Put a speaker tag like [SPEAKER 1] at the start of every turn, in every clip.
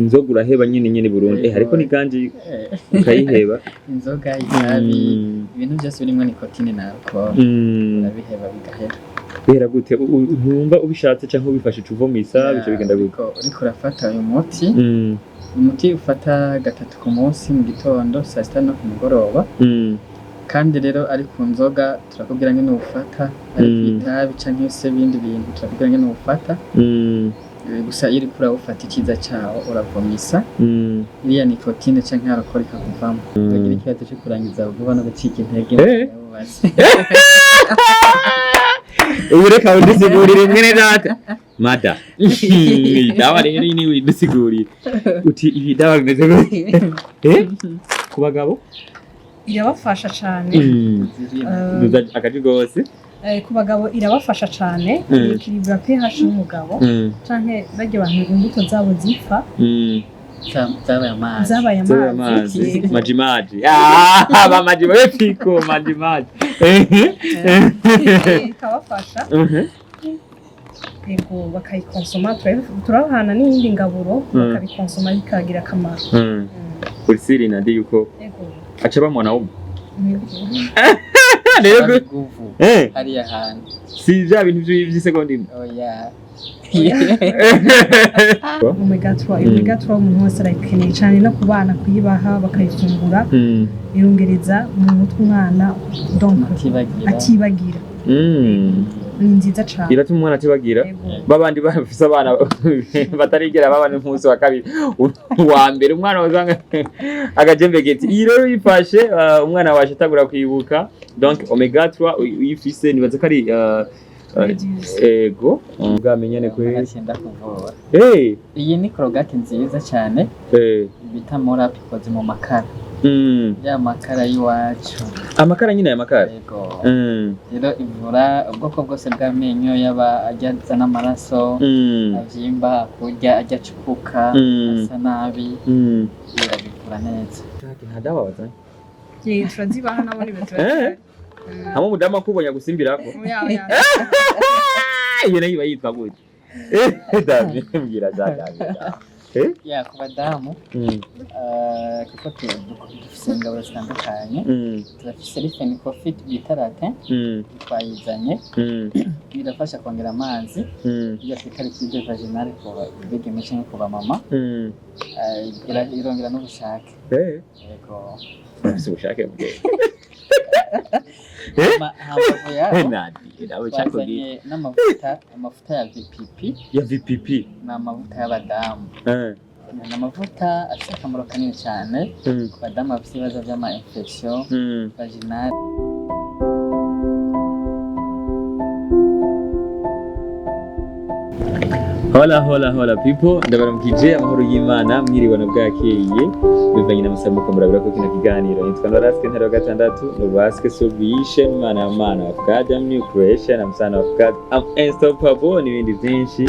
[SPEAKER 1] Inzoga uraheba nyine nyine burundu, ariko ni ganji ukayiheba.
[SPEAKER 2] Inzoga, itabi, ibintu byose birimo nicotine na alcool, urabiheba bigahera.
[SPEAKER 1] Bihera gute? Ntumva ubishatse canke ubifashe uca uvomisa, bica bigenda gute?
[SPEAKER 2] Uriko urafata uyu muti, umuti ufata gatatu ku munsi, mu gitondo, saa sita no ku mugoroba. Kandi rero ari ku nzoga turakubwira ngene uwufata, ari ku itabi canke se ibindi bintu turakubwira ngene uwufata. Gusa iyo uriko urawufata, iciza cawo uravomisa, iriya nicotine canke alcool ikakuvamo, ukagira ikibazo co kurangiza vuba no gucika intege. Ndabubaze.
[SPEAKER 1] Ubu reka udusigurire, mwene data mada, iyi dawa rero ni udusigurire uti iyi dawa bimeze gute ku bagabo?
[SPEAKER 3] Irabafasha cane.
[SPEAKER 1] Duza akaji gose.
[SPEAKER 3] Ku bagabo irabafasha cane, équilibre pH y'umugabo, canke barya abantu imbuto zabo zipfa.
[SPEAKER 2] Zabaye amazi.
[SPEAKER 3] Zabaye
[SPEAKER 1] Zabaye
[SPEAKER 3] amazi.
[SPEAKER 1] Amazi.
[SPEAKER 3] Yego.
[SPEAKER 1] Maji maji, ah, ba maji we piko maji maji.
[SPEAKER 3] Ikabafasha, yego, bakayikonsoma. Turabahana n'iyindi ngaburo, bakabikonsoma bikagira akamaro.
[SPEAKER 1] Uri siri nadi yuko
[SPEAKER 3] Yego.
[SPEAKER 1] aca bamwana wumwe
[SPEAKER 3] Yego.
[SPEAKER 1] rero
[SPEAKER 2] Iguvu hariya hantu.
[SPEAKER 1] Si vya bintu vy'isegonda imwe.
[SPEAKER 2] Oya.
[SPEAKER 3] Oméga 3, oméga 3 umuntu wese arayikeneye cyane, no ku bana kuyibaha bakayifungura, irongereza mu mutwe umwana, donc
[SPEAKER 2] atibagira.
[SPEAKER 3] Atibagira. Ni nziza cane.
[SPEAKER 1] Iratuma umwana atibagira.
[SPEAKER 3] Yego.
[SPEAKER 1] Babandi bafise abana batarigera baba n'umunsi wa kabiri, uwa mbere umwana wasanga agajembegeti. Iyi rero uyifashe, umwana waje atagura kwibuka. Donc oméga 3 uyifise, nibaza ko ari
[SPEAKER 3] Reduce.
[SPEAKER 1] Ego, bwamenyane kuri
[SPEAKER 2] Agacenda kuvura. Iyi ni Colgate nziza cyane bita Morap, ikoze mu makara, ya makara y'iwacu.
[SPEAKER 1] Amakara nyine, aya makara?
[SPEAKER 2] Yego. Rero ivura ubwoko bwose bw'amenyo, yaba ajya azana amaraso, avyimba, akurya, ajya acukuka, asa nabi, irabivura neza.
[SPEAKER 1] Nta dawa wazanye?
[SPEAKER 3] Turazibaha nabo ni
[SPEAKER 1] Hamwe umudamu akubonye agusimbirako?
[SPEAKER 3] Oya, oya.
[SPEAKER 1] Iyo nayo iba yitwa gute? David, mbwira za David.
[SPEAKER 2] Ya, ku badamu, kuko dufise ingaburo zitandukanye, turafise Lifen Coffee bita latte, twayizanye, birafasha kongera amazi, iyo twita liquide vaginale ku bigeme canke ku bamama. Irongera n'ubushake. Yego.
[SPEAKER 1] Ufise ubushake bwe.
[SPEAKER 2] Hambavu yaho,
[SPEAKER 1] Nadi, nawe cyakubwiye.
[SPEAKER 2] twazanye n'amavuta, amavuta ya VPP.
[SPEAKER 1] Ya VPP.
[SPEAKER 2] Ni amavuta y'abadamu. Ni amavuta afite akamaro kanini cyane ku badamu bafite ibibazo by'ama infection vaginale.
[SPEAKER 1] Hola hola hola people, ndabaramukije amahoro y'Imana, mwiriwe na bwakeye bivanye na musamuko murabira ko kino kiganiro. Nitwa Noraske Ntare wa gatandatu, Noraske Solution, Mana ya Mana of God, I'm new creation, I'm son of God, I'm unstoppable n'ibindi byinshi.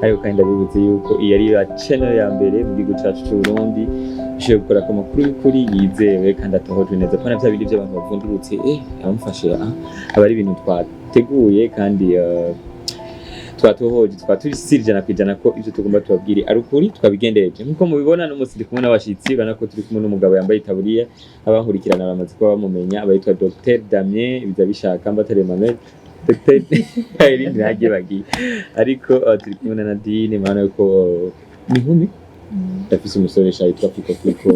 [SPEAKER 1] Ariko kandi ndabibutse yuko iyi ari ya channel ya mbere mu gihugu cyacu cy'u Burundi ishoboye gukora ku makuru y'ukuri yizewe kandi atohojwe neza, pana bya bindi by'abantu bavundurutse, abamufashe, aba ari ibintu twateguye kandi twatohoje, twaba turi siri 100% ko ibyo tugomba tubabwire ari ukuri, twabigendereje. Nk'uko mubibona, n'umunsi ndi kumwe n'abashitsi. Urabona ko turi kumwe n'umugabo yambaye itaburiya, abankurikirana bamaze kuba bamumenya, aba yitwa Dr Damien Bizabishaka Mbatare Emmanuel, Dr irindi ntagiye, ariko turi kumwe na Nadine. Murabona ko ni inkumi, ndafise umusore sha yitwa Piko Piko,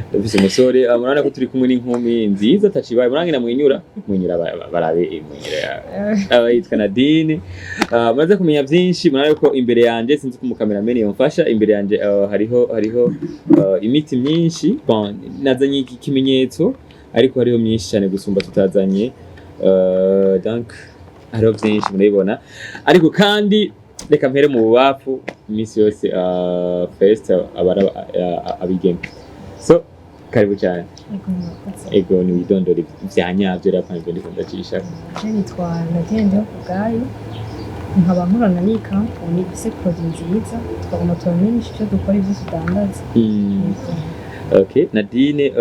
[SPEAKER 1] ndafise umusore. Murabona ko turi kumwe n'inkumi nziza tacibaye, murangina mwinyura mwinyura, barabe imwinyura yawe, aba yitwa Nadine. Maze kumenya byinshi. Murabona ko imbere yanje, sinzi ko umukamerameni yomfasha, imbere yanje hariho imiti myinshi. Bon, nazanye iki kimenyetso, ariko hariho myinshi cyane gusumba tutazanye. Donc hariho byinshi murabibona, ariko kandi reka mpere mu bubafu. Iminsi yose first abara abigeme, so karibu cyane.
[SPEAKER 3] Yego, murakoze.
[SPEAKER 1] Ego, ni widondore vya nyavyo rero, apana ibyo ndiko ndacisha.
[SPEAKER 3] Je nitwa Nadine Ndihokubwayo, nkaba nkorana n'iyi kampani ifise produit nziza, twagomba tubamenyeshe ivyo dukora, ivyo tudandaza. Yego.
[SPEAKER 1] Okay, Nadine,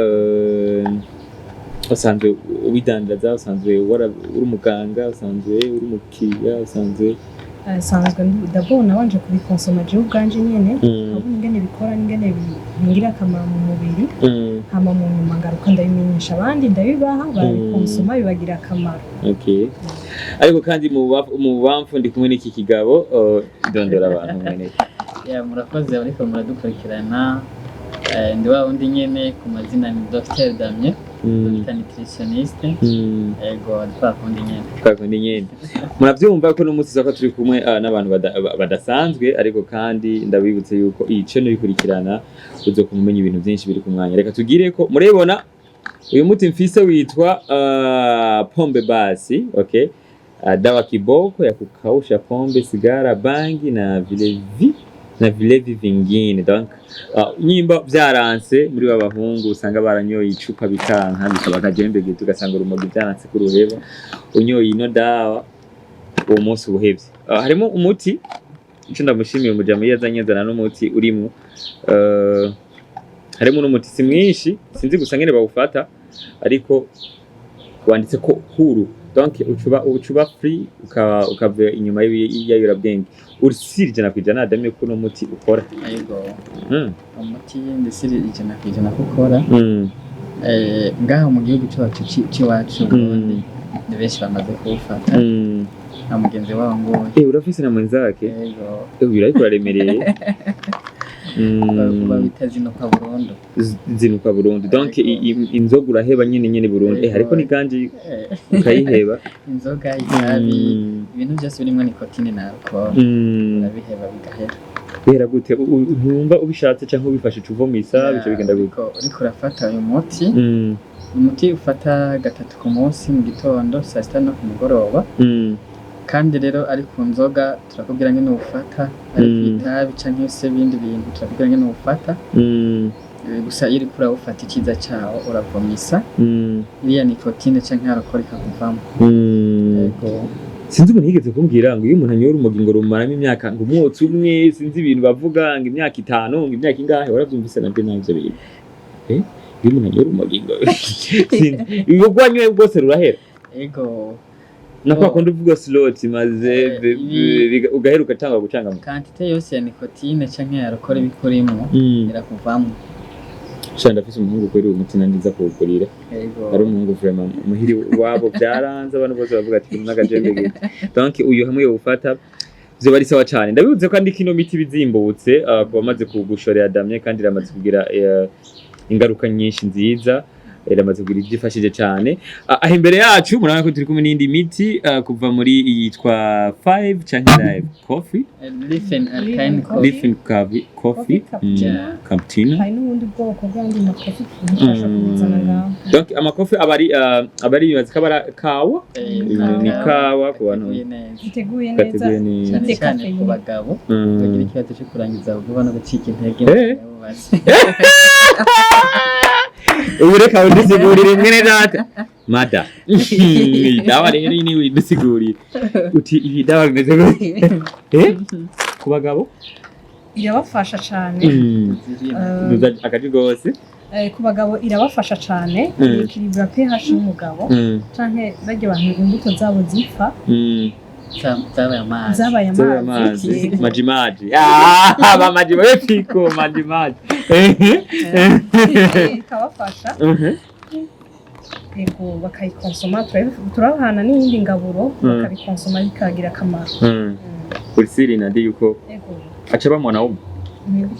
[SPEAKER 1] usanzwe ubidandaza, usanzwe uri umuganga, usanzwe uri umukiriya, usanzwe
[SPEAKER 3] Nsanzwe d'abord nabanje kubikonsoma jewe ubwanje nyene, nkabona ingene bikora n'ingene bingira akamaro mu mubiri. Hama mu nyuma ngaruka ndabimenyesha abandi, ndabibaha, barabikonsoma, bibagira akamaro.
[SPEAKER 1] Okay, ariko kandi mu bubamfu ndi kumwe n'iki kigabo, dondora abantu mwene.
[SPEAKER 2] Ya, murakoze ariko muradukurikirana. Ndi wa wundi nyene, ku mazina ni Dr Damien, Dr nutritionniste. Ego, twa kundi nyene.
[SPEAKER 1] Twakundi nyene. Muravyumva ko n'umunsi soko turi kumwe n'abantu badasanzwe, ariko kandi ndabibutse yuko iyi chaîne uyikurikirana uzokumenya ibintu byinshi biri ku mwanya. Reka tugire ko murabona uyu muti mfise witwa pombe basi, okay, dawa kiboko ya kukausha pombe, sigara, bangi na vilevi vingine. Donc nyimba vyaranse muri ba bahungu usanga baranyoye icupa bikanka, bikaba akajembe gito, ugasanga urumogi vyaranse kuruheba, unyoye ino dawa uwo munsi ubuhevye. Harimo umuti, ico ndamushimiye umujama iyo azanye azana n'umuti urimwo, harimo n'umuti si mwinshi, sinzi gusa ngene bawufata, ariko wanditse ko huru, donc ucuba free, ukava inyuma y'iyayurabwenge uri 100%. Adamye ko uno muti ukora?
[SPEAKER 2] Ego. Umuti ndetse 100% ko ukora. Ngaha mu gihugu cyacu c'iwacu Burundi, ni benshi bamaze kuwufata, na mugenzi wabo nguyu.
[SPEAKER 1] Eh, urafise na mwenzake?
[SPEAKER 2] Ego.
[SPEAKER 1] Eh, uyu ariko uraremereye.
[SPEAKER 2] Babita zinuka burundu.
[SPEAKER 1] Zinuka burundu, donc inzoga uraheba nyene nyene burundu. Eh, hariko n'iganje ukayiheba.
[SPEAKER 2] Inzoga, itabi, ibintu byose birimo nicotine na alcool, urabiheba bigahera.
[SPEAKER 1] Bihera gute? Ntumva ubishatse canke ubifashe uca uvomisa, bica bigenda gute?
[SPEAKER 2] Uriko urafata uyu muti, umuti ufata gatatu ku munsi, mu gitondo, saa sita no ku mugoroba. Kandi rero ari ku nzoga turakubwira ngene uwufata, ari ku itabi canke se ibindi bintu turakubwira ngene uwufata. Gusa iyo uriko urawufata, iciza cawo uravomisa, iriya nicotine canke alcool ikakuvamo. Yego.
[SPEAKER 1] Sinzi umuntu yigeze kumbwira ngo iyo umuntu anyoye urumogi ngo rumaramo imyaka, ngo umwotsi umwe, sinzi ibintu bavuga ngo imyaka 5, ngo imyaka ingahe, waravyumvise nabyo navyo bintu? Eh, iyo umuntu anyoye urumogi ngo sinzi ubwo wanyoye bwose rurahera?
[SPEAKER 2] Ego.
[SPEAKER 1] Na kwa kundi uvuga slot maze ugahera ugatanga gucangama.
[SPEAKER 2] Quantité yose ya nicotine canke ya alcool ibikurimwo irakuvamwo.
[SPEAKER 1] Sha, ndafise umuhungu kweri uwo muti nandiza kuwugurira.
[SPEAKER 2] Ego.
[SPEAKER 1] Ari umuhungu vraiment muhiri wabo byaranze, abantu bose bavuga ati n'agajembe gito, donc uyu hamwe yowufata vyoba ari sawa cane. Ndabibuze ko andi kino miti bizimbutse, ku bamaze kugushorera Damye, kandi iramaze kugira ingaruka nyinshi nziza, iramaze kugira ivyo ifashije cane. Aho imbere yacu murabona ko turi kumwe n'indi miti, kuva muri iyitwa 5 canke Live Coffee.
[SPEAKER 2] Leaf and Alkaline
[SPEAKER 3] Coffee.
[SPEAKER 2] Coffee.
[SPEAKER 1] Leaf and Coffee,
[SPEAKER 3] Coffee, cappuccino.
[SPEAKER 1] Cappuccino.
[SPEAKER 3] Hari n'ubundi bwoko bw'andi makofi dushobora kubizana ngaho.
[SPEAKER 1] Donc amakofi aba ari bibaza ko aba ari kawa. Ni kawa ku bantu
[SPEAKER 2] Gateguye neza.
[SPEAKER 3] Biteguye neza.
[SPEAKER 1] Gateguye neza.
[SPEAKER 2] Cyane
[SPEAKER 3] Ifite
[SPEAKER 2] cyane ku
[SPEAKER 3] caffeine.
[SPEAKER 2] bagabo bagira ikibazo cyo kurangiza vuba no gucika intege. Bubatse.
[SPEAKER 1] Ubu reka udusigurire, mwene data mada, iyi dawa rero ni udusigurire uti iyi dawa bimeze gute, eh, ku bagabo?
[SPEAKER 3] Irabafasha cyane.
[SPEAKER 1] Duza akaji rwose.
[SPEAKER 3] Ku bagabo irabafasha cyane, équilibre pH y'umugabo, canke barya abantu imbuto zabo zipfa.
[SPEAKER 2] Zabaye amazi.
[SPEAKER 3] Zabaye
[SPEAKER 1] Zabaye
[SPEAKER 3] amazi.
[SPEAKER 1] Amazi maji maji, ah, ba maji wewe piko maji maji.
[SPEAKER 3] Ikabafasha. Yego, bakayikonsoma, turabahana n'iyindi ngaburo, bakabikonsoma bikagira akamaro.
[SPEAKER 1] Uri siri nandi yuko
[SPEAKER 3] Yego.
[SPEAKER 1] aca bamwana wumwe
[SPEAKER 3] Yego.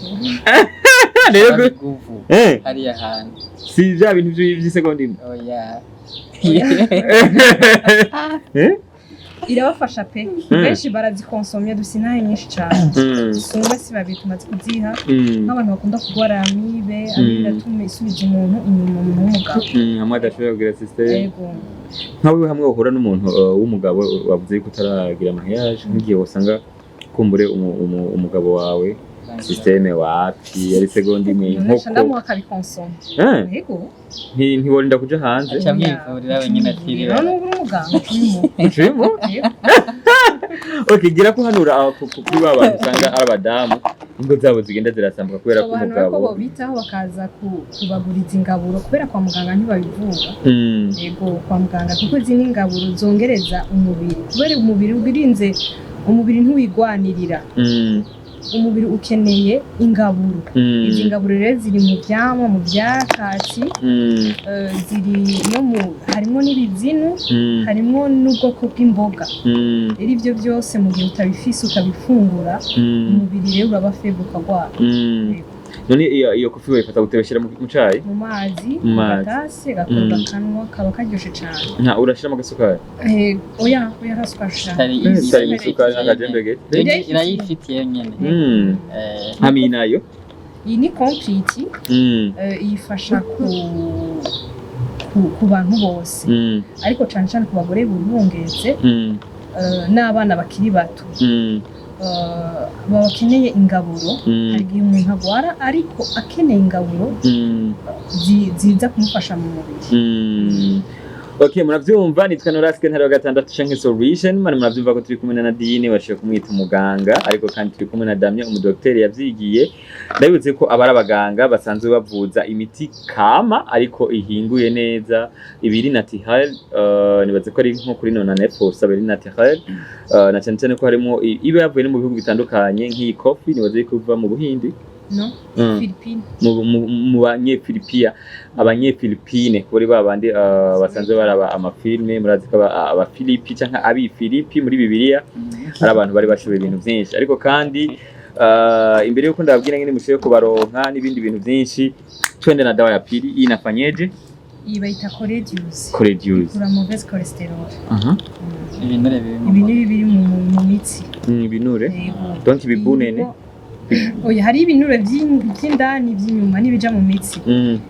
[SPEAKER 1] rero
[SPEAKER 2] Biguvu hariya hantu.
[SPEAKER 1] Si bya bintu by'isegonda imwe?
[SPEAKER 2] Oya.
[SPEAKER 1] Eh.
[SPEAKER 3] Irabafasha pe, benshi barazikonsomye, dufise intahe nyinshi cane. Si umwe si babiri tumaze kuziha, nk'abantu bakunda kurwara amibe. Amibe iratuma isubiza umuntu inyuma, umuntu w'umugabo.
[SPEAKER 1] Hamwe adashobora kugira system.
[SPEAKER 3] Yego.
[SPEAKER 1] Nkawe hamwe uhura n'umuntu w'umugabo, wavuze yuko utaragira mariage, nk'igihe wasanga kumbure umugabo wawe système wapi, ari segonda imwe,
[SPEAKER 3] Nkoresha
[SPEAKER 1] inkoko.
[SPEAKER 3] Ndamuha akabikonsoma. Yego.
[SPEAKER 1] Ntiworinda kuja hanze.
[SPEAKER 2] Aca amwivurira wenyine atiriwe.
[SPEAKER 3] Rero n'ubu uri umuganga turimo.
[SPEAKER 1] Ucuyemo.
[SPEAKER 3] Yego.
[SPEAKER 1] Okay, gira ko hanura kuri ba bantu usanga ari abadamu, ingo zabo zigenda zirasambuka kubera ko
[SPEAKER 3] Sobanura ko
[SPEAKER 1] umugabo
[SPEAKER 3] bobitaho bakaza kubaguriza ingaburo, kubera kwa muganga ntibabivura. Yego, kwa muganga, kuko izi ni ingaburo zongereza umubiri, kubera umubiri ubirinze. Umubiri ntiwigwanirira. Umubiri ukeneye ingaburo. Izi ngaburo rero ziri mu vyamwa, mu vyakatsi, ziri no mu, harimo n'ibizinu, harimo n'ubwoko bw'imboga. Rero ivyo byose mu gihe utabifise utabifungura, umubiri rero uraba faible, ukagwara. Yego.
[SPEAKER 1] None iyo coffee bayifata gute? Bashyira mu cayi?
[SPEAKER 3] Mu mazi.
[SPEAKER 1] Mu mazi.
[SPEAKER 3] Gatase gakunda kanwa kaba karyoshe cane.
[SPEAKER 1] Nta urashiramo agasukari?
[SPEAKER 3] Oya, nta sukari ushiramo.
[SPEAKER 2] Itari
[SPEAKER 1] Itari isukari n'akajembegete.
[SPEAKER 2] Irayifitiye nyene.
[SPEAKER 1] Hama iyi nayo?
[SPEAKER 3] Iyi ni complete. Ifasha ku bantu bose, ariko cane cane ku bagore bubungenze, n'abana bakiri bato, bakeneye ingaburo. Hari igihe umuntu agwara ariko akeneye ingaburo ziza kumufasha mu mubiri.
[SPEAKER 1] Okay, muravyumva, nitwa Noraske Ntare wa gatandatu canke Solution Man. Muravyumva ko turi kumwe na Nadine, bashoboye kumwita umuganga, ariko kandi turi kumwe na Damien, umudokiteri yavyigiye. Ndabibutse ko aba ari abaganga basanzwe bavuza imiti kama ariko ihinguye neza, ibiri naturel. Nibaze ko ari nko kuri 99% biri naturel, na cyane cyane ko harimo iba yavuye no mu bihugu bitandukanye, nk'iyi coffee nibaze ko iva mu Buhindi.
[SPEAKER 3] No, Philippines.
[SPEAKER 1] Mu banyefilipiya, abanyefilipine, kuri ba bandi basanzwe baraba amafilme. Murazi ko abafilipi canke abifilipi muri Bibiliya ari abantu bari bashoboye ibintu byinshi. Ariko kandi imbere yuko ndababwira ngene mushoboye kubaronka n'ibindi bintu byinshi, twende na dawa ya pili. Iyi inafanyeje?
[SPEAKER 3] Iyi bayita Coredius.
[SPEAKER 1] Coredius.
[SPEAKER 3] Ikura mauvaise cholestérol.
[SPEAKER 2] Ibinure biri mu
[SPEAKER 3] Ibinure biri mu mitsi.
[SPEAKER 1] Ibinure.
[SPEAKER 3] Yego.
[SPEAKER 1] Donc ibibunene.
[SPEAKER 3] Oya, hari ibinure vy'indani, vy'inyuma n'ibija mu mitsi.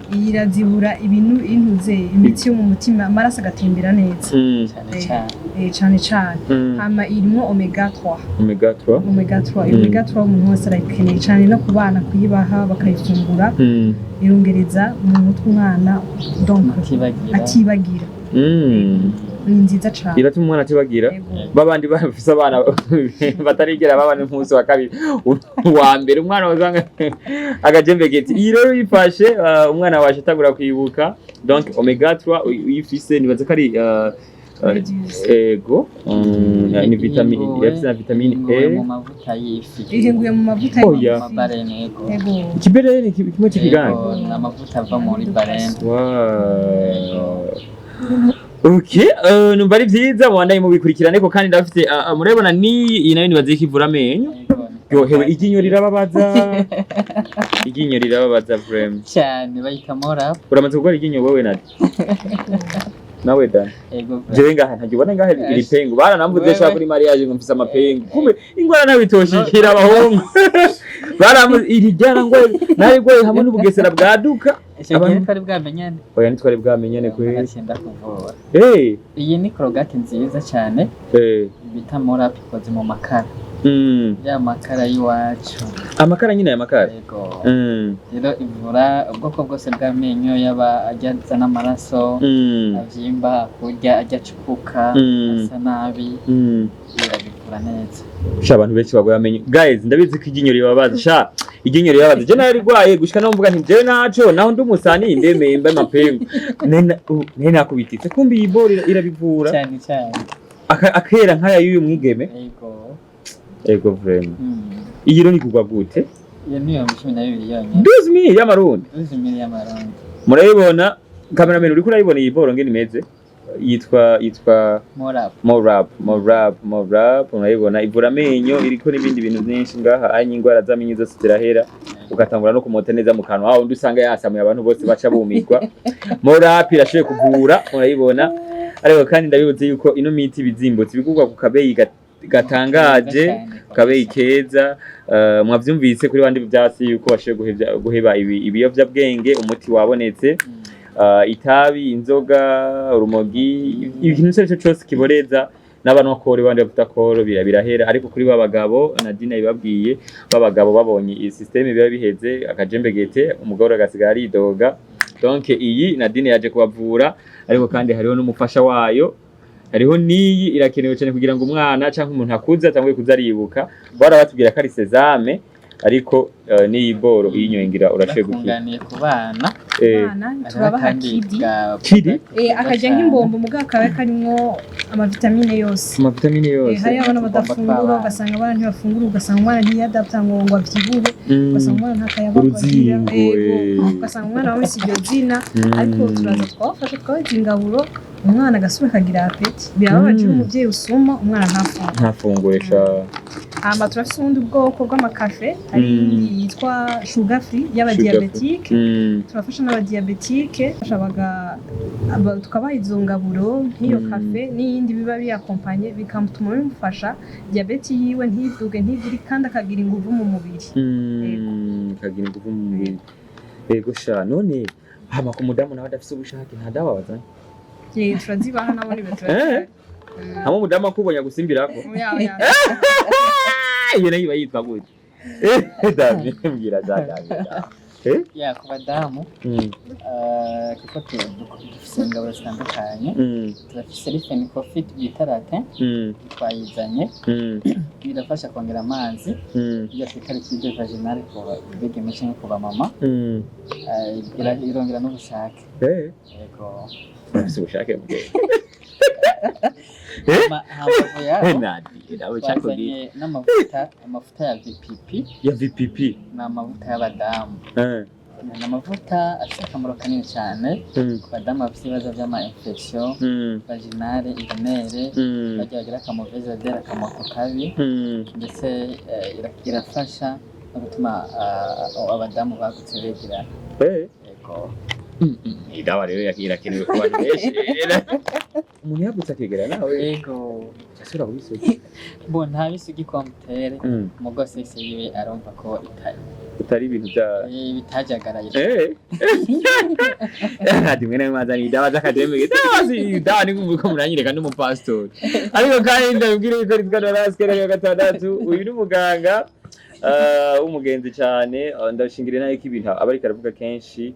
[SPEAKER 3] Iyi irazibura ibinu intuze imitsi yo mu mutima, amaraso agatembera neza.
[SPEAKER 2] Cyane cyane.
[SPEAKER 3] Cane cane. Hama irimwo oméga 3.
[SPEAKER 1] Oméga 3.
[SPEAKER 3] Oméga 3. Oméga 3 umuntu wese arayikeneye cane, no ku bana kuyibaha bakayifungura, irongereza mu mutwe umwana, donc
[SPEAKER 2] atibagira.
[SPEAKER 3] Atibagira. Ni nziza cane.
[SPEAKER 1] Iratuma umwana atibagira.
[SPEAKER 3] Yego.
[SPEAKER 1] Babandi bafise abana batarigera babana umunsi wa kabiri wa mbere, umwana usanga agajembegeti. Iyi rero uyifashe, umwana waje atangura kwibuka. Donc oméga 3 uyifise, nibaza ko ari
[SPEAKER 3] Reduce.
[SPEAKER 1] Ego, ni vitamine, irafise na vitamine
[SPEAKER 2] Ihinguwe
[SPEAKER 1] E.
[SPEAKER 2] mu mavuta y'ifi.
[SPEAKER 3] Ihinguye mu mavuta
[SPEAKER 1] Oya.
[SPEAKER 3] y'ifi.
[SPEAKER 2] Mu baleine, yego.
[SPEAKER 3] Yego.
[SPEAKER 1] Ikibere ni kimwe cy'ikiganga.
[SPEAKER 2] Yego, ni amavuta ava muri baleine.
[SPEAKER 1] Wow. Okay, numva ari vyiza, mubandanye mubikurikirane ko kandi ndafite, murabona ni iyi nayo nibaze ko ivura amenyo.
[SPEAKER 2] Yego.
[SPEAKER 1] Yohewe, iryinyo rirababaza. Iryinyo rirababaza vraiment.
[SPEAKER 2] Cyane, bayita Morap.
[SPEAKER 1] Uramaze gukora iryinyo wowe, Nadi? Nawe Dan?
[SPEAKER 2] Yego.
[SPEAKER 1] Jewe ngaha ntajya ubona ngaha iri pengu baranamvuze.
[SPEAKER 2] Wewe.
[SPEAKER 1] Shaka kuri mariage ngo mfise amapengu, kumbe ingwara nawe itoshikira abahungu. Baramvuze iri ryarangwaye, narigwaye hamwe n'ubugesera bwaduka.
[SPEAKER 2] Icyo gihe twari bwamenyane?
[SPEAKER 1] Oya, ntitwari bwamenyane kweri.
[SPEAKER 2] Nagenda kuvura.
[SPEAKER 1] Eh.
[SPEAKER 2] Iyi ni Colgate nziza cyane bita Morap, ikoze mu makara, ya makara y'iwacu.
[SPEAKER 1] Amakara nyine, aya makara?
[SPEAKER 2] Yego. Rero ivura ubwoko bwose bw'amenyo, yaba ajya azana amaraso, avyimba, kurya ajya acukuka, asa nabi, irabivura neza.
[SPEAKER 1] Sha, abantu benshi bagwaye amenyo, guys, ndabizi ko iryinyo ribabaza. Sha, iryinyo ribabaza. Je narigwaye gushika no mvuga nti jewe naco naho ndi umusani, ndemeye mba amapengu. Nene nakubititse, kumbe iyi boro irabivura.
[SPEAKER 2] Cyane cyane.
[SPEAKER 1] Akera nk'aya y'uyu mwigeme.
[SPEAKER 2] Yego.
[SPEAKER 1] Ego vraiment. Iyi rero ni kugwa gute?
[SPEAKER 2] Iyo ni 12,000 yonyine.
[SPEAKER 1] 12,000 y'amarundi.
[SPEAKER 2] 12,000 y'amarundi.
[SPEAKER 1] Murayibona, cameraman, uriko urayibona iyi boro ngene imeze? Yitwa
[SPEAKER 2] Morap.
[SPEAKER 1] Morap, Morap, Morap. Murayibona, ivura amenyo, iriko n'ibindi bintu byinshi ngaha anya, ingwara z'amenyo zose zirahera, ugatangura no kumota neza mu kanwa, aho undi usanga yasamuye abantu bose baca bumirwa. Morap irashoboye kuvura, murayibona. Ariko kandi ndabibuze yuko ino miti bizimbutse, bigurwa ku kabeyi gatangaje, kabeyi keza. Mwavyumvise kuri bandi byasi yuko bashoboye guheba ibiyovyabwenge, umuti wabonetse. Itabi, inzoga, urumogi, ikintu icyo ari cyo cyose kiboreza n'abantu koro, bandi bavuta koro, birahera. Ariko kuri ba bagabo, Nadine yababwiye, b'abagabo babonye iyi système biba biheze, akajembegete, umugore agasigara aridoga. Donc iyi Nadine yaje kubavura, ariko kandi hariho n'umufasha wayo, hariho n'iyi irakenewe cyane kugira ngo umwana cyangwa umuntu akuze atanguye kuza aribuka. Bara batubwira ko ari sésame, ariko n'iyi boro uyinyongera urashoboye gukira.
[SPEAKER 2] Bakunganiye ku bana.
[SPEAKER 3] Abana turabaha
[SPEAKER 2] Kandi
[SPEAKER 3] kidi.
[SPEAKER 1] Kidi?
[SPEAKER 3] Akarya nk'imbombo, mugabo kaba karimwo amavitamine yose.
[SPEAKER 1] Amavitamine yose.
[SPEAKER 3] Hariyo abana
[SPEAKER 2] Tugomba
[SPEAKER 3] badafungura,
[SPEAKER 2] tw'abana.
[SPEAKER 3] ugasanga abana ntibafungura, ugasanga umwana ntiyadapta ngo avyibuhe, ugasanga umwana nta kayabagu agira.
[SPEAKER 1] Uruzingo,
[SPEAKER 3] Ego, ugasanga umwana wese iryo zina, ariko turaza twabafasha, twabaza ingaburo, umwana agasubira akagira appétit. Birababaje iyo umuvyeyi usuma umwana ntafungure.
[SPEAKER 1] Ntafungure sha.
[SPEAKER 3] Hama turafise ubundi bwoko bw'amakafe, hari iyindi yitwa sugar free y'abadiabétique. Turafasha n'abadiabétique, tukabaha izo ngaburo nk'iyo kafe n'iyindi biba biyakompanye, bikamutuma bimufasha diabète yiwe ntiduge, ntigire, kandi akagira inguvu mu mubiri.
[SPEAKER 1] Kagira ingufu mu mubiri. Yego sha. None hama ku mudamu nawe adafise ubushake, nta dawa bazanye?
[SPEAKER 3] Turazibaha nabo, nibe turazibaha.
[SPEAKER 1] Hamwe umudamu akubonye agusimbirako?
[SPEAKER 3] Oya, oya.
[SPEAKER 1] Iyo nayo iba yitwa gute? David, mbwira za David.
[SPEAKER 2] Ya, ku badamu, kuko dufise ingaburo zitandukanye, turafise Lifen Coffee bita latte, twayizanye, birafasha kongera amazi, iyo twita liquide vaginale ku bigeme canke ku bamama. Irongera n'ubushake. Yego.
[SPEAKER 1] Urafise ubushake bwe.
[SPEAKER 2] Hambavu yaho,
[SPEAKER 1] Nadi nawe cyakubwiye.
[SPEAKER 2] twazanye n'amavuta, amavuta ya VPP.
[SPEAKER 1] Ya VPP.
[SPEAKER 2] Ni amavuta y'abadamu. Ni amavuta afite akamaro kanini cyane ku badamu bafite ibibazo by'ama infection vaginale, urinaire, bagiye bagira aka mauvaise odeur, akamoto kabi, ndetse irafasha no gutuma abadamu bagutse begerana. Yego.
[SPEAKER 1] Idawa rero irakenewe ku bantu benshi. Umuntu yagutse akegera nawe
[SPEAKER 2] Yego.
[SPEAKER 1] asubira kubisuka.
[SPEAKER 2] Bo nta bisugi komputere, mugo sexe yiwe arumva ko
[SPEAKER 1] Utari ibintu bya
[SPEAKER 2] bitajagaraye.
[SPEAKER 1] Ati mwene mwazana idawa z'akademi, idawa idawa ni kumva ko muranyereka n'umupasitori. Ariko kandi ndabibwira yuko nitwa Noraske ya gatandatu. Uyu ni umuganga w'umugenzi cyane. Ndashingira nayo ko ibintu aba ariko aravuga kenshi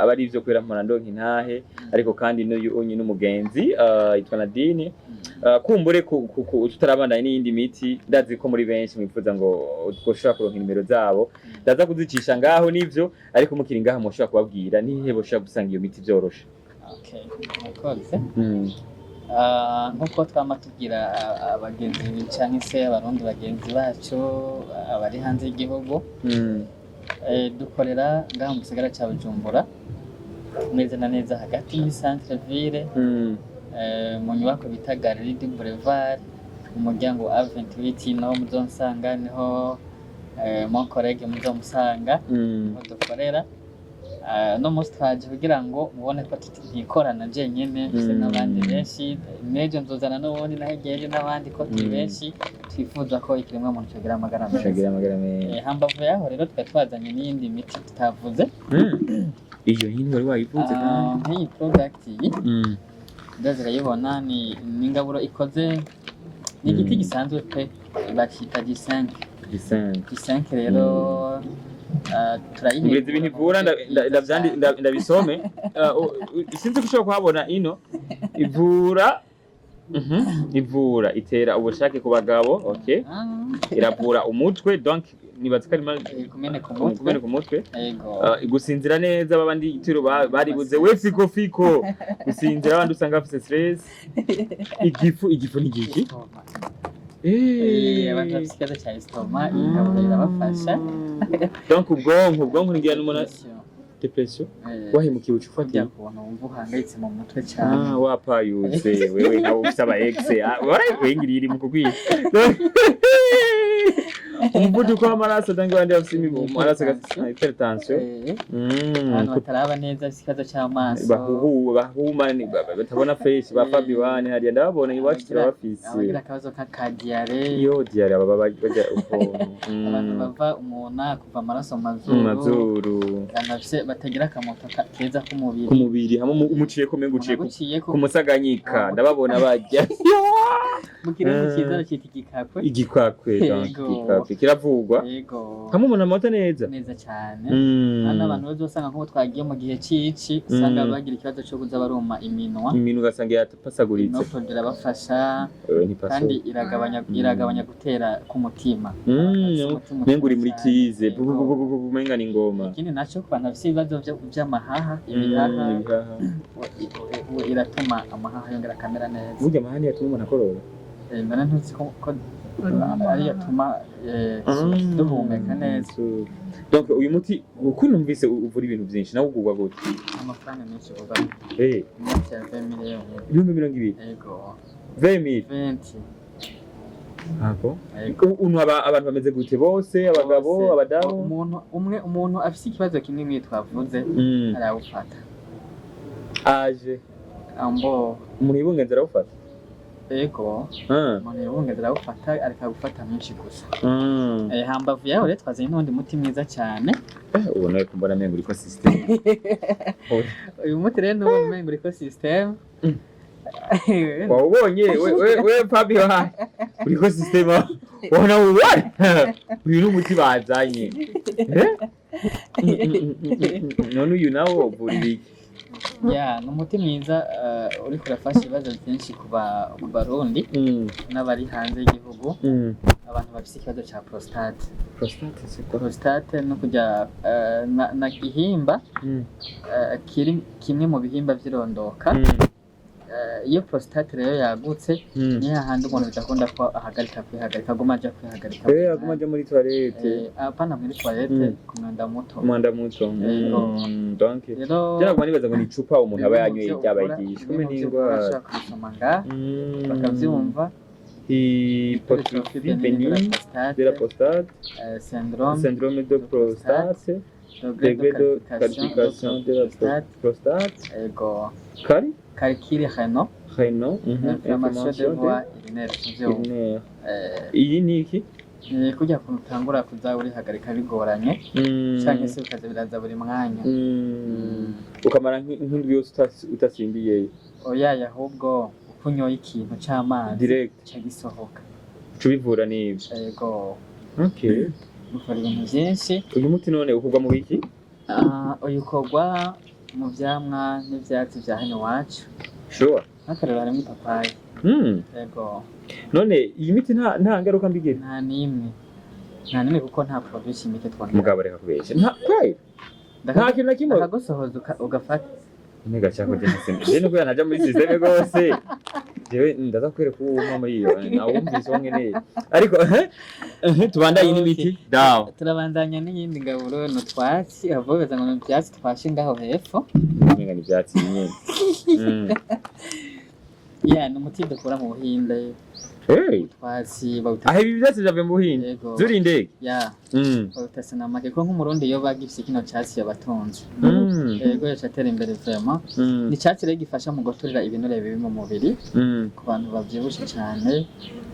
[SPEAKER 1] aba ari ivyo kubera mpora ndonka intahe. Ariko kandi n'uyu unyi n'umugenzi yitwa Nadine. Kumbure tutarabandanya n'iyindi miti, ndazi ko muri benshi mwifuza ngo twoshobora kuronka inimero zabo, ndaza kuzicisha ngaho nivyo. Ariko mukiri ngaha mushobora kubabwira nihe boshobora gusanga iyo miti vyoroshe?
[SPEAKER 2] Okay, murakoze. Nkuko twama tubwira abagenzi canke se abarundi bagenzi bacu abari hanze y'igihugu, dukorera ngaha mu gisagara ca Bujumbura, neza na neza hagati muri centre ville, mu nyubako bita Galerie du Boulevard, mu muryango A28, niho muzonsanga, niho mon collègue muzomusanga, niho dukorera. Uno munsi twaje kugira ngo mubone ko ntikorana jenyene, mfise n'abandi benshi. N'ejo nzozana n'uwundi, naho ejo n'abandi, ko turi benshi twifuza ko ikiremwa muntu cogira amagara meza.
[SPEAKER 1] Shagira amagara meza.
[SPEAKER 2] Hambavu yaho rero tukaba twazanye n'iyindi miti tutavuze.
[SPEAKER 1] Iyo nyine wari wayivuze kandi.
[SPEAKER 2] Nk'iyi product iyi, ndazi urayibona, ni ingaburo ikoze ni igiti gisanzwe pe, bakita gisenke.
[SPEAKER 1] Gisenke.
[SPEAKER 2] Gisenke rero turayihingura.
[SPEAKER 1] Nguriza ibintu ivura, ndabisome. Sinzi ko ushobora kuhabona ino ivura. Ivura, itera ubushake ku bagabo, okay. Iravura umutwe, donc nibaza ko ari
[SPEAKER 2] kumeneka umutwe.
[SPEAKER 1] Kumeneka umutwe.
[SPEAKER 2] Yego.
[SPEAKER 1] Gusinzira neza, babandi itiro baribuze, we fiko fiko gusinzira, abandi usanga bafise stress. Igifu ni igiki?
[SPEAKER 2] Estomac. Abantu bafite ikibazo cya estomac, iyi ngaburo irabafasha.
[SPEAKER 1] Donc ubwonko ngira n'umuntu
[SPEAKER 2] Depression.
[SPEAKER 1] Depression, wahemukiwe uca
[SPEAKER 2] Kurya
[SPEAKER 1] ufatiye
[SPEAKER 2] kuntu wumva uhangayitse mu mutwe cyane.
[SPEAKER 1] Ah, wapayutse wewe nawe ufise aba ex wengiriye iri mu kukwica umuvuduko w'amaraso, donc abandi bafise amaraso, hypertension.
[SPEAKER 2] Abantu bataraba neza, bafite ikibazo cy'amaso,
[SPEAKER 1] Bahuhu bahuma batabona fresh, ba Fabi wane hariya ndababona iwacu turabafise.
[SPEAKER 2] Abagira akabazo k'akadiyare.
[SPEAKER 1] Iyo diarrhée baba bajya ukuntu.
[SPEAKER 2] Abantu bava umuna, kuva amaraso mu
[SPEAKER 1] Mu
[SPEAKER 2] mazuru,
[SPEAKER 1] mazuru.
[SPEAKER 2] Abantu bafise batagira akamoto keza k'umubiri.
[SPEAKER 1] Ku mubiri hamwe umuciye ko umenga uciye
[SPEAKER 2] Umuntu aguciyeko
[SPEAKER 1] ku musaganyika. Ndababona bajya.
[SPEAKER 2] Mu kirundi cyiza bakita igikakwe.
[SPEAKER 1] Igikwakwe, donc.
[SPEAKER 2] Yego.
[SPEAKER 1] Igikwakwe kiravugwa.
[SPEAKER 2] Yego.
[SPEAKER 1] Hamwe umuntu amota neza.
[SPEAKER 2] Neza cyane. Hano abantu bazosanga nk'uko twagiye mu gihe c'ici, usanga bagira ikibazo cyo kuza baruma iminwa.
[SPEAKER 1] Iminwa ugasanga yatapasaguritse.
[SPEAKER 2] Ino produit irabafasha.
[SPEAKER 1] Ntipaso.
[SPEAKER 2] Kandi iragabanya gutera k'umutima. Abantu bafise umutima
[SPEAKER 1] Menga uri muri
[SPEAKER 2] utera
[SPEAKER 1] crise.
[SPEAKER 2] cyane. Yego.
[SPEAKER 1] Menga ni ngoma.
[SPEAKER 2] Ikindi naco, ku bantu bafise ibibazo vy'amahaha, ibihaha,
[SPEAKER 1] Ibihaha.
[SPEAKER 2] Iratuma amahaha yongera akamera neza.
[SPEAKER 1] Burya amahane yatuma umuntu akorora.
[SPEAKER 2] None ntuzi ko ariyo atuma duhumeka neza.
[SPEAKER 1] Donc uyu muti uko numvise uvura ibintu byinshi, nawe ugurwa gute?
[SPEAKER 2] Amafaranga menshi uba menshi ya 20 miliyoni.
[SPEAKER 1] 20,000?
[SPEAKER 2] Yego.
[SPEAKER 1] 20,000?
[SPEAKER 2] 20.
[SPEAKER 1] Ah bon?
[SPEAKER 2] Yego.
[SPEAKER 1] Untu abantu bameze gute bose, abagabo,
[SPEAKER 2] Bose.
[SPEAKER 1] abadamu?
[SPEAKER 2] Umuntu umwe, umuntu afise ikibazo kimwe mwe twavuze, arawufata.
[SPEAKER 1] Aje
[SPEAKER 2] Ambo.
[SPEAKER 1] Umuntu yibungenze arawufata?
[SPEAKER 2] Yego. Umuntu yibungenze arawufata, areka gufata mwinshi gusa. Hambavu yaho rero twazanye n'uwundi muti mwiza cyane.
[SPEAKER 1] Ubona ko mbona mengo uriko system.
[SPEAKER 2] Uyu muti rero n'ubundi umengo uriko system.
[SPEAKER 1] Wawubonye we Fabio, ha uriko system, ubona ubone uyu ni umuti bazanye. Eh? None uyu nawo uvura ibiki?
[SPEAKER 2] Ya, ni umuti mwiza, uriko urafasha ibibazo byinshi ku Barundi n'abari hanze y'igihugu, abantu bafise ikibazo ca prostate.
[SPEAKER 1] Prostate, c'est quoi?
[SPEAKER 2] Prostate no kujya na gihimba kiri kimwe mu bihimba vy'irondoka. Iyo prostate rero yagutse, ni hahandi umuntu bidakunda ko ahagarika kwihagarika, aguma aja kwihagarika.
[SPEAKER 1] Aguma aja muri toilette.
[SPEAKER 2] Apana muri toilette, ku mwanda muto.
[SPEAKER 1] Umwanda muto.
[SPEAKER 2] Yego.
[SPEAKER 1] Donc
[SPEAKER 2] Rero
[SPEAKER 1] byaraguma nibaza ngo ni icupa umuntu aba yanyweye ryabaye ryinshi,
[SPEAKER 2] bimwe
[SPEAKER 1] kumbe
[SPEAKER 2] mu
[SPEAKER 1] ni
[SPEAKER 2] vyo ukora,
[SPEAKER 1] indwara.
[SPEAKER 2] ashobora kubisoma ngaha bakavyumva.
[SPEAKER 1] Hypertrophie
[SPEAKER 2] Hypertrophie bénigne de la
[SPEAKER 1] bénigne
[SPEAKER 2] prostate,
[SPEAKER 1] de la prostate,
[SPEAKER 2] syndrome
[SPEAKER 1] syndrome de prostate,
[SPEAKER 2] degré
[SPEAKER 1] degré
[SPEAKER 2] de
[SPEAKER 1] de
[SPEAKER 2] calcification
[SPEAKER 1] calcification de la
[SPEAKER 2] prostate,
[SPEAKER 1] prostate,
[SPEAKER 2] ego,
[SPEAKER 1] cari
[SPEAKER 2] calcul rénal,
[SPEAKER 1] rénal,
[SPEAKER 2] inflammation de
[SPEAKER 1] inflammation
[SPEAKER 2] voie urinaire, tuvyumva.
[SPEAKER 1] urinaire. Iyi ni iki?
[SPEAKER 2] Ni kurya kuntu utangura kuza urihagarika bigoranye, canke se bikaza biraza buri mwanya.
[SPEAKER 1] Ukamara nk'indwi yose utasimbiyeyo.
[SPEAKER 2] Oyaye, ahubwo uko unyoye ikintu c'amazi
[SPEAKER 1] Direct.
[SPEAKER 2] ca gisohoka.
[SPEAKER 1] Cubivura n'ivyo.
[SPEAKER 2] Ego.
[SPEAKER 1] Okay.
[SPEAKER 2] Bikora ibintu vyinshi.
[SPEAKER 1] Uyu muti none ukorwa mu biki?
[SPEAKER 2] Ah, uyu ukorwa mu vyamwa n'ivyatsi vya hano iwacu.
[SPEAKER 1] Sure.
[SPEAKER 2] Nk'akarorero harimwo ipapayi. Ego.
[SPEAKER 1] None iyi miti nta ngaruka mbi igira?
[SPEAKER 2] Nta n'imwe, nta n'imwe, kuko nta produit chimique twongera.
[SPEAKER 1] Mugabo reka kubesha, nta kweli, nta kintu na kimwe?
[SPEAKER 2] Akagusohoza ugafata.
[SPEAKER 1] Nega cyako je ntaseme je nuko ntaja muri système gose, jewe ndaza kwereka uwo umwe muri iyo nawumvise uwo nkeneye, ariko tubandanye n'imiti dawa.
[SPEAKER 2] Turabandanya n'iyindi ngaburo, ni utwatsi avuga ngo ni ivyatsi twashe ngaho hepfo.
[SPEAKER 1] Umenga ni ivyatsi nyene.
[SPEAKER 2] Ya, ni umuti dukura mu Buhinde.
[SPEAKER 1] Hey.
[SPEAKER 2] Utwatsi bawita
[SPEAKER 1] Aho ibi vyatsi vyavuye mu Buhinde?
[SPEAKER 2] Yego.
[SPEAKER 1] Zuri indege.
[SPEAKER 2] Ya. Bawita sinamake, ko nk'Umurundi iyo bagifise kino catsi yabatunze. Yego, yaca atera imbere vraiment. Ni icatsi rero gifasha mu guturira ibinure bibi mu mubiri ku bantu bavyibushe cane.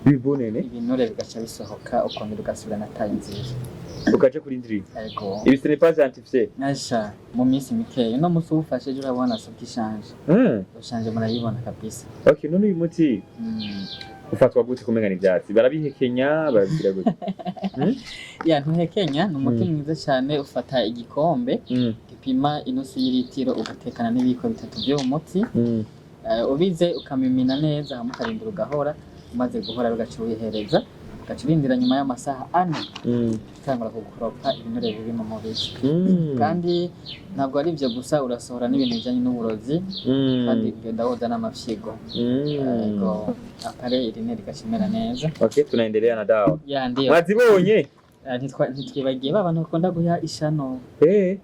[SPEAKER 1] Bibonene.
[SPEAKER 2] Ibinure bigaca bisohoka, ukongera ugasubirana taille nziza.
[SPEAKER 1] Ukaja kuri ndiri.
[SPEAKER 2] Yego.
[SPEAKER 1] Ibi ce n'est pas scientifique?
[SPEAKER 2] Nasha mu minsi mikeya, uno musi uwufashe ejo urabona suko ishanje. Ushanje murayibona kabisa.
[SPEAKER 1] Okay, none uyu muti ufatwa gute? Kumenga ni ivyatsi, barabihekenya, barabigira gute?
[SPEAKER 2] Ya, ntuhekenya, ni umuti mwiza cyane. Ufata igikombe gipima inusu y'iritiro, ugatekana n'ibiyiko bitatu by'uwo muti. Ubize ukamimina neza, hama ukarindira ugahora. Umaze guhora ugaca uwihereza, ugaca urindira nyuma y'amasaha 4, utangura kugukoropa ibinure bibi mu mubiri. Kandi ntabwo ari ibyo gusa, urasohora n'ibintu bijyanye n'uburozi, kandi ugenda woza n'amafyigo. Yego, appareil urinaire igaca imera neza.
[SPEAKER 1] Okay, tunaendelea na dawa.
[SPEAKER 2] Ya, ndiyo.
[SPEAKER 1] Mwazibonye?
[SPEAKER 2] Ntitwibagiye ba bantu bakunda guha ishano.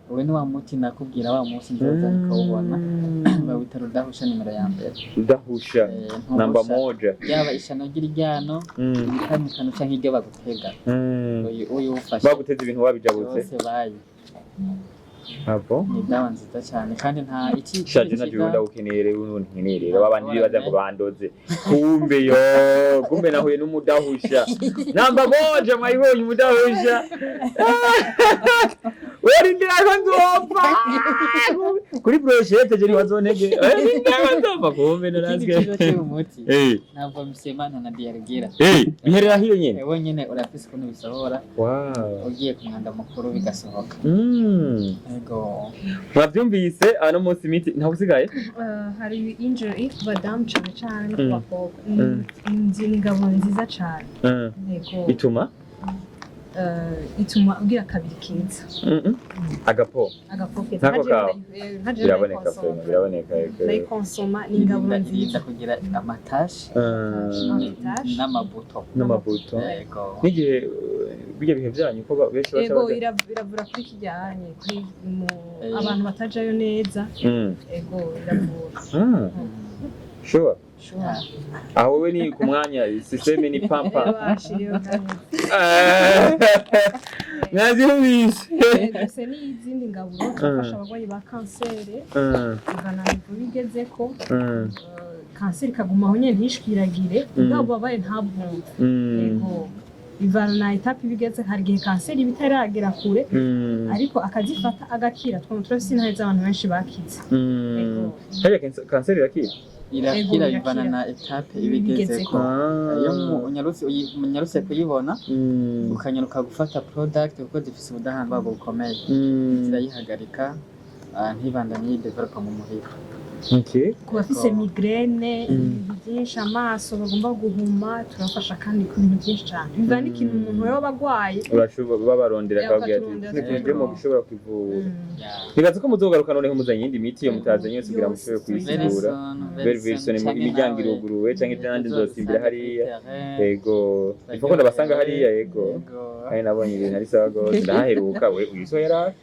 [SPEAKER 2] Uwe ni wa muti nakubwira wa munsi nzoza ukawubona. Bawita rudahusha nimero ya mbere.
[SPEAKER 1] Rudahusha.
[SPEAKER 2] Ntuhusha.
[SPEAKER 1] Namba moja.
[SPEAKER 2] Yaba ishano ry'iryano, ibikamikano canke iryo bagutega, uyu ufashe
[SPEAKER 1] Baguteza ibintu wabijabutse.
[SPEAKER 2] byose bayi.
[SPEAKER 1] Ah bon?
[SPEAKER 2] Ni dawa nziza cyane, kandi nta iki
[SPEAKER 1] Shaje na jewe ndawukeneye rero, ubu nkeneye rero babandi bibaza ngo bandoze, kumbe yo kumbe nahuye n'umudahusha namba moja. Mwayibonye umudahusha? Werindira ko nzopfa kuri brochette, je ntibazontege. Werindira ko nzopfa, kumbe
[SPEAKER 2] Ikindi
[SPEAKER 1] noraske.
[SPEAKER 2] cyiza cy'uyu muti, nta vomissement, nta na diarrhée ugira.
[SPEAKER 1] Biherera hiyo nyene?
[SPEAKER 2] Wewe nyene urafise ukuntu bisohora, ugiye ku mwanda mukuru bigasohoka. Ego.
[SPEAKER 1] Mwavyumvise, ano munsi imiti ntawe usigaye.
[SPEAKER 3] Hari injury ku badamu cane cane no ku bakobwa. Ni ingabo nziza cane. Yego.
[SPEAKER 1] Ituma
[SPEAKER 3] Ituma ugira kabiri keza.
[SPEAKER 1] Agapo
[SPEAKER 3] Agapo keza.
[SPEAKER 1] Nk'ako kawe.
[SPEAKER 3] Nka jewe
[SPEAKER 1] Biraboneka.
[SPEAKER 3] ndayikonsoma.
[SPEAKER 1] Vraiment, biraboneka, yego.
[SPEAKER 3] Ndayikonsoma, ni ingaburo
[SPEAKER 2] Irinda
[SPEAKER 3] nziza.
[SPEAKER 2] Irinda kugira amataches
[SPEAKER 3] Amataches.
[SPEAKER 2] n'amabuto.
[SPEAKER 1] N'amabuto.
[SPEAKER 2] Ego.
[SPEAKER 1] N'igihe bijya bihe byanyu ko benshi baca
[SPEAKER 3] Ego.
[SPEAKER 1] baja
[SPEAKER 3] Iravura kuri kijyanye kuri mu abantu batajayo neza. Ego, iravura.
[SPEAKER 1] Sure.
[SPEAKER 3] Sure.
[SPEAKER 1] Aho wewe ni ku mwanya, système ni pampa.
[SPEAKER 3] Bashiriyeho kandi.
[SPEAKER 1] Mwavyumvise.
[SPEAKER 3] Dufise n'izindi ngaburo zifasha abarwayi ba kanseri, ivana niveau bigezeko, kanseri ikaguma aho nyene ntishwiragire, bwa bubabare ntabwumve. Ego, ivana na étape bigeze. Hari igihe kanseri iba itaragera kure, ariko akazifata agakira. Twumva turafise intare z'abantu benshi bakize. Ego.
[SPEAKER 1] Harya kanseri irakira?
[SPEAKER 2] Irakira.
[SPEAKER 3] Ego,
[SPEAKER 2] Bivana
[SPEAKER 3] irakira.
[SPEAKER 2] na étape iba igezeko. Iyo unyarutse kuyibona, ukanyaruka gufata product, kuko zifise ubudahangarwa bukomeye, zirayihagarika, ntibandanye yidevelopa mu mubiri.
[SPEAKER 3] Ku bafise migraine, ibintu byinshi, amaso bagomba guhuma, turafasha kandi ku bintu byinshi cyane. Bivana n'ikintu umuntu yoba agwaye.
[SPEAKER 1] Urashobora babarondera, akababwira ati
[SPEAKER 3] Bakaturondera.
[SPEAKER 1] kino kintu mu gishobora kwivura.
[SPEAKER 2] Yeah.
[SPEAKER 1] Nibaza ko muzogaruka noneho muzanye iyindi miti iyo mutazanye yose kugira mushobore
[SPEAKER 2] Very
[SPEAKER 1] kuyisigura.
[SPEAKER 2] soon,
[SPEAKER 1] Very very soon.
[SPEAKER 2] Canke
[SPEAKER 1] Imiryango
[SPEAKER 2] nawe
[SPEAKER 1] iruguruwe, canke n'ahandi nzosimbira hariya.
[SPEAKER 2] terrain.
[SPEAKER 1] Yego, ifu ko ndabasanga hariya, yego.
[SPEAKER 2] Yego.
[SPEAKER 1] Kandi nabonye ibintu ari sawa gose, ndahaheruka. We uyu yari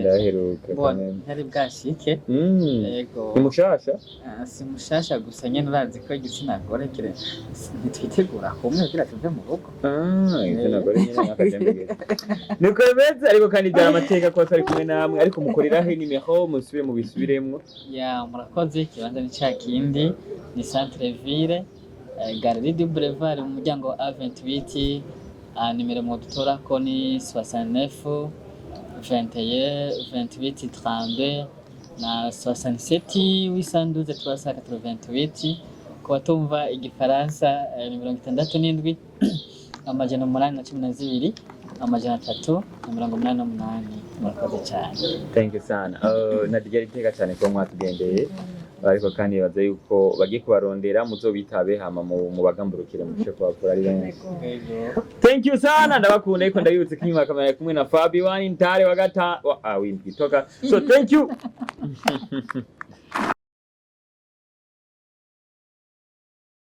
[SPEAKER 1] ndahaheruka.
[SPEAKER 2] Bon,
[SPEAKER 1] Kameme.
[SPEAKER 2] ntari bwashike. Yego.
[SPEAKER 1] Ni mushasha?
[SPEAKER 2] Ah, si mushasha, gusa nyene urazi ko igitsina gore kire ntitwitegura kumwe kugira tuve mu rugo.
[SPEAKER 1] Ah, igitsina gore nyene nk'akajembegere niko bimeze. Ariko kandi byari amateka kuba turi kumwe namwe. Ariko mukoreraho inimero, musubire mubisubiremwo.
[SPEAKER 2] Ya, murakoze. Ikibanza ni ca kindi, ni centre ville, Galerie du Boulevard, mu muryango wa A28. Nimero mudutorako ni 69 21 28 32 na 67 812 388. Ku batumva igifaransa, ni 67 812 388. Murakoze cyane.
[SPEAKER 1] Thank you sana. Nadia, iteka cyane kuba mwatugendeye. Ariko kandi baza yuko bagiye kubarondera, muzobitabe, hama mubagamburukire mushe kubavura ari benshi.
[SPEAKER 2] Yego.
[SPEAKER 1] Thank you sana, ndabakunda. Ariko ndabibutse ko inyuma kamera kumwe na Fabi Wani Ntare wa gata wa ah, windwi toka. So thank you.